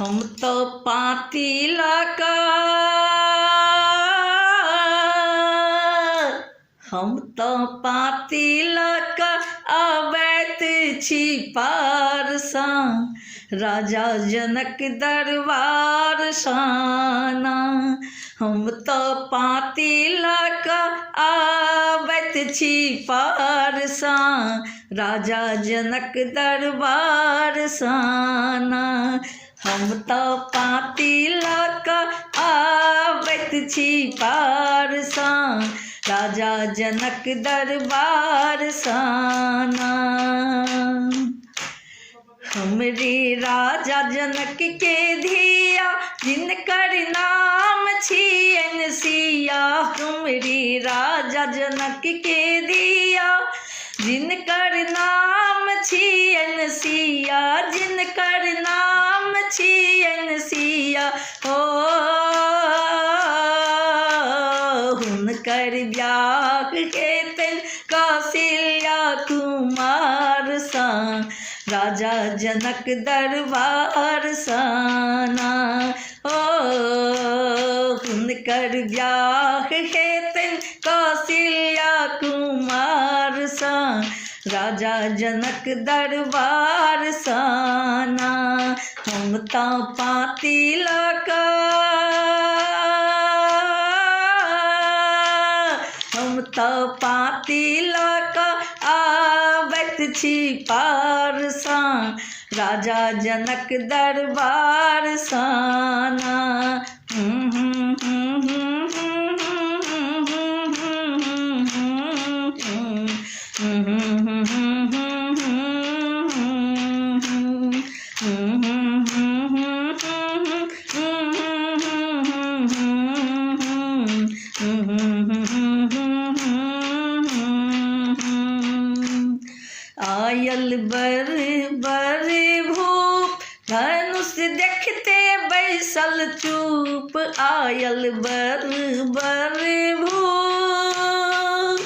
हम तऽ पाँती लऽ कऽ हम तऽ पाँती लऽ कऽ अबैत छी पारसँ राजा जनक दरबारसँ ना हम तऽ पाँती लऽ कऽ आबैत छी पारसँ राजा जनक दरबारसँ ना हम तऽ पाँती लऽ कऽ आबैत छी पारसँ राजा जनक दरबारसँ ना हमरे राजा जनक के धिया जिनकर नाम छियनि सिया हमरे राजा जनक के धिया जिनकर नाम छियनि सिया जिनकर नाम छियनि सिया ओ हुनकर बियाह हेतनि कौशल्या कुमारसँ राजा जनक दरबारसँ ना ओ हुनकर बियाह हेतनि कौशल्या कुमारसँ राजा जनक दरबारसँ ना हम तऽ पाँती लऽ कऽ हम तऽ पाँती लऽ कऽ आबैत छी पारसँ राजा जनक दरबारसँ ना आयल बर बर भूप धनुष देखते बैसल चुप आयल बर बर भूप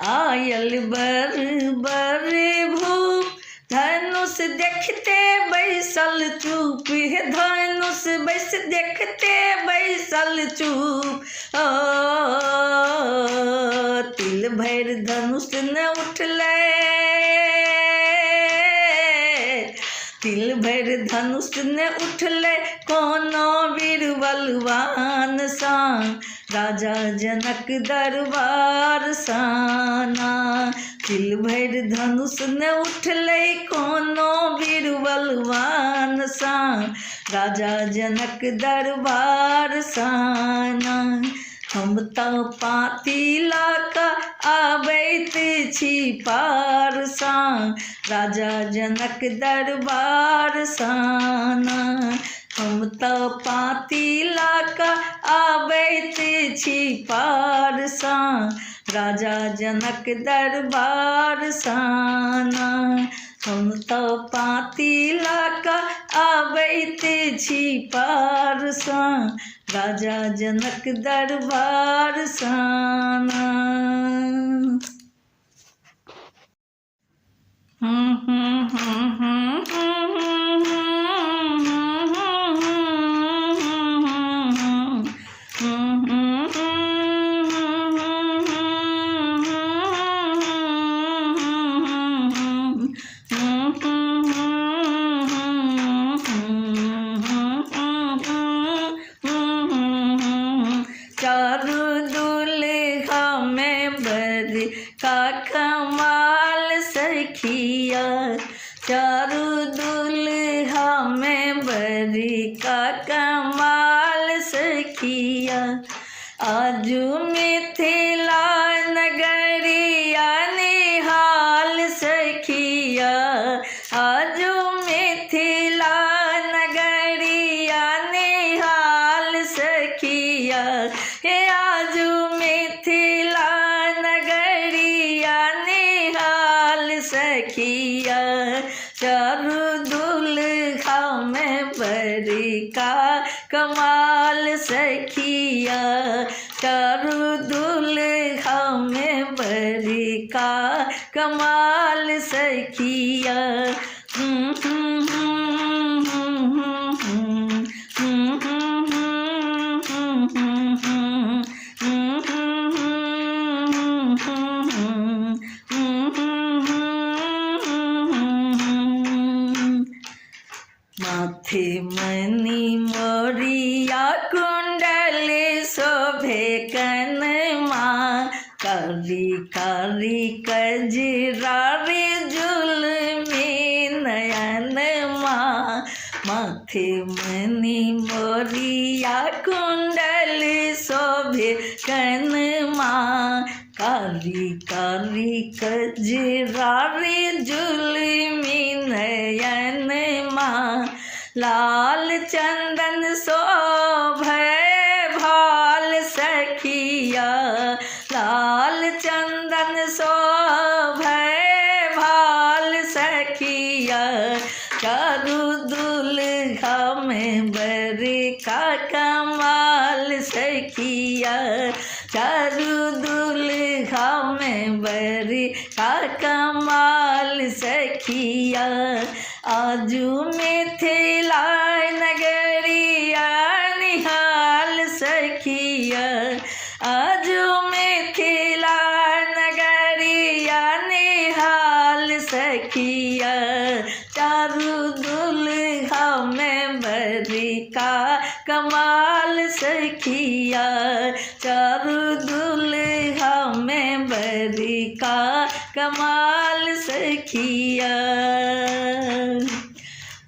आयल बर बर भूप धनुष देखते बैसल चुप हे धनुष बैस देखते बैसल चुप ओ तिल भरि धनुष ने उठलै तिल भरि धनुष ने उठलै कोनो वीर बलवानसँ राजा जनक दरबारसँ ना तिल भरि धनुष ने उठलै कोनो वीर बलवानसँ राजा जनक दरबारसँ ना हम तऽ पाँती लऽ कऽ आबैत छी पारसँ राजा जनक दरबारसँ ना हम तऽ पाँती लऽ कऽ आबैत छी पारसँ राजा जनक दरबारसँ ना हम तऽ पाँती लऽ कऽ आबैत छी पारसँ राजा जनक दरबारसँ ना चारू दुल्हा में बरी का कमाल सखिया चारू दुल्हा में बरी का कमाल सखिया आजू मिथिला नगरिया निहाल सखिया आजू मिथिला नगरिया निहाल सखिया हे आजू मिथिला नगरिया निहाल सखिया चारू दुल्हा में बड़ी का कमाल सखिया चारू दुल्हा में बड़ी का कमाल सखिया। माथे मणि मोरिया कुंडल शोभे कनमा, कारी कारी कजरारी जुलमी नयनमा। माथे मणि मोरिया कुंडल शोभे कनमा, कारी कारी कजरारी जुलमी नयनमा। लाल चंदन शोभे भाल सखिया, लाल चंदन शोभे भाल सखिया, चारू दुल्हा में बरका कमाल सखिया, चारू दुल्हा में बरका कमाल सखिया। आजू मिथिला नगरिया निहाल सखिया, आजू मिथिला नगरिया निहाल सखिया, चारू दुल्हा में बरका कमाल सखिया, चारू दुल्हा में बरका कमाल सखिया।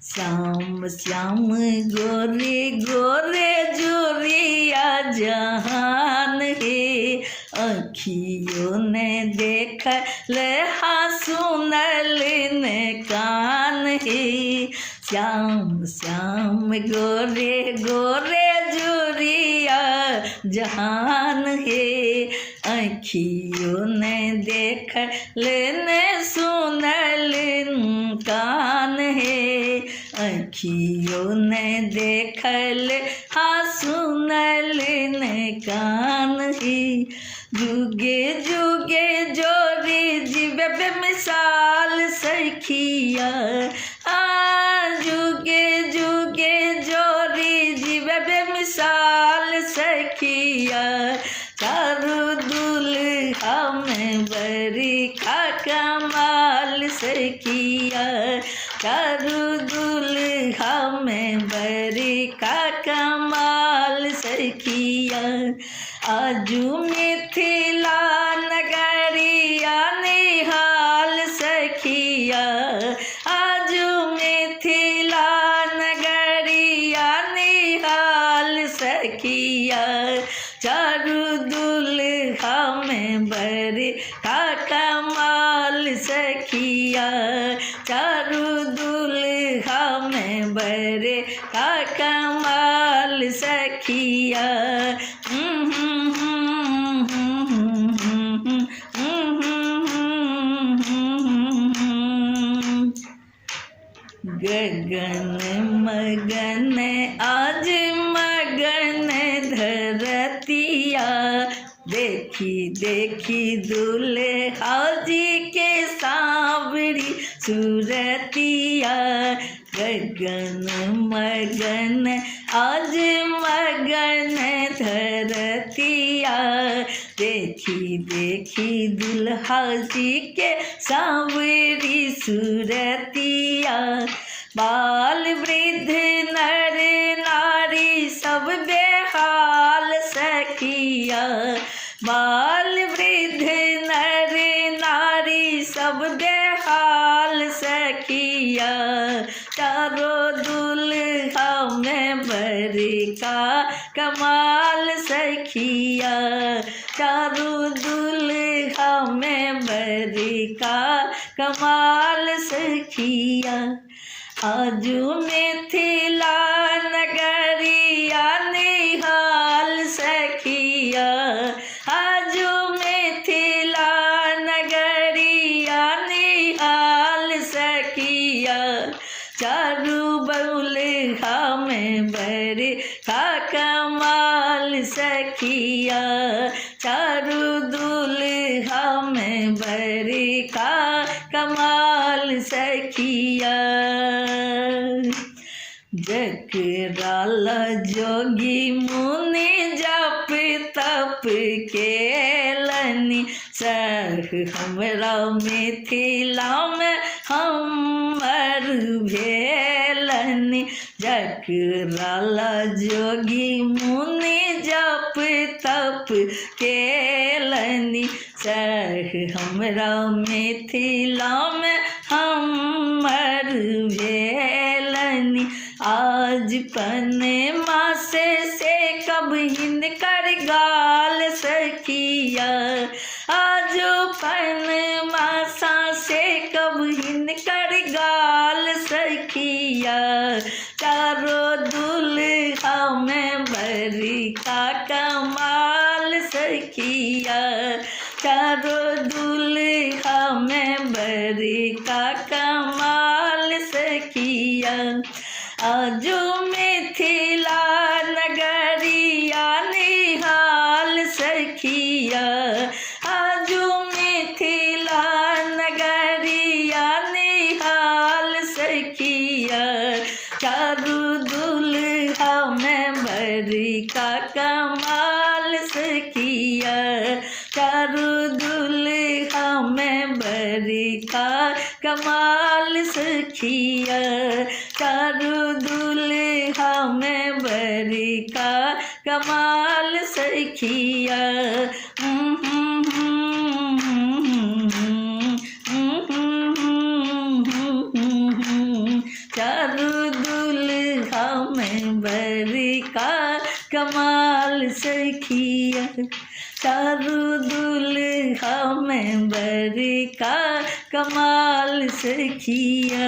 श्याम श्याम गोरे गोरे जोरिया जहान हे, अखियों ने देख ले हाँ सुनल ने कान हे। श्याम श्याम गोरे गोरे जोरिया जहान हे, अखियों ने देख लेने सुनल कान हे, अखियों ने देखल हाँ सुनल ने कान हे। जुगे जुगे जोरी जीवे बेमिसाल सखिया, आ जुगे जुगे जोरी जीवे बेमिसाल सखिया, चारू दुल्हा में बरखा कमाल सखिया, चारू दुल्हा में बरखा कमाल सखिया। आजू मिथिला नगरिया निहाल सखिया, आजू मिथिला नगरिया निहाल सखिया, चारू दुल्हा में बरखा कमाल सखिया, चारू दुल्हा में बरखा कमाल सखिया। गगन मगन आज मगन धरतिया, देखी देखी दुल्हा जी के सांवरी सूरतिया। गगन मगन आज मगन धरतिया, देखी देखी दुल्हा जी के सांवरी सूरतिया। बाल वृद्ध नर नारी सब बेहाल सखिया, बाल वृद्ध नर नारी सब बेहाल सखिया, चारो दुल्हा में बरका कमाल सखिया, चारू दुल्हा में बरका कमाल सखिया। आजू मिथिला नगरिया निहाल सखिया, आजू मिथिला नगरिया निहाल सखिया, चारू बउलहा में बरखा कमाल सखिया, चारू दुल्हा में बरखा कमाल सखिया। जकरा ला जोगी मुनि जप तप केलनि, सह हमरा मिथिला में हमर भेलनि। भेलनि। जकरा ला जोगी मुनि जप तप केलनि, सएह हमरा मिथिलामे हमर भेलनि। आज पनमा से कब हिनकर गाल सखिया, आज पनमा से कब हिनकर गाल सखिया। चारो दुल्हा में बड़का कमाल सखिया, चारो दुल्हा में बड़का कमाल सखिया। आजो मिथिला नगरिया निहाल सखिया, आजो मिथिला नगरिया निहाल सखिया। चारू दुल्हा में बड़का कमाल सखिया, चारू दुल्हा में बड़का कमाल सखिया, चारू दुल्हा में बड़का कमाल सखिया। चारू दुल्हा में बड़का कमाल सखिया, चारू दुल्हा में बड़का कमाल सखिया।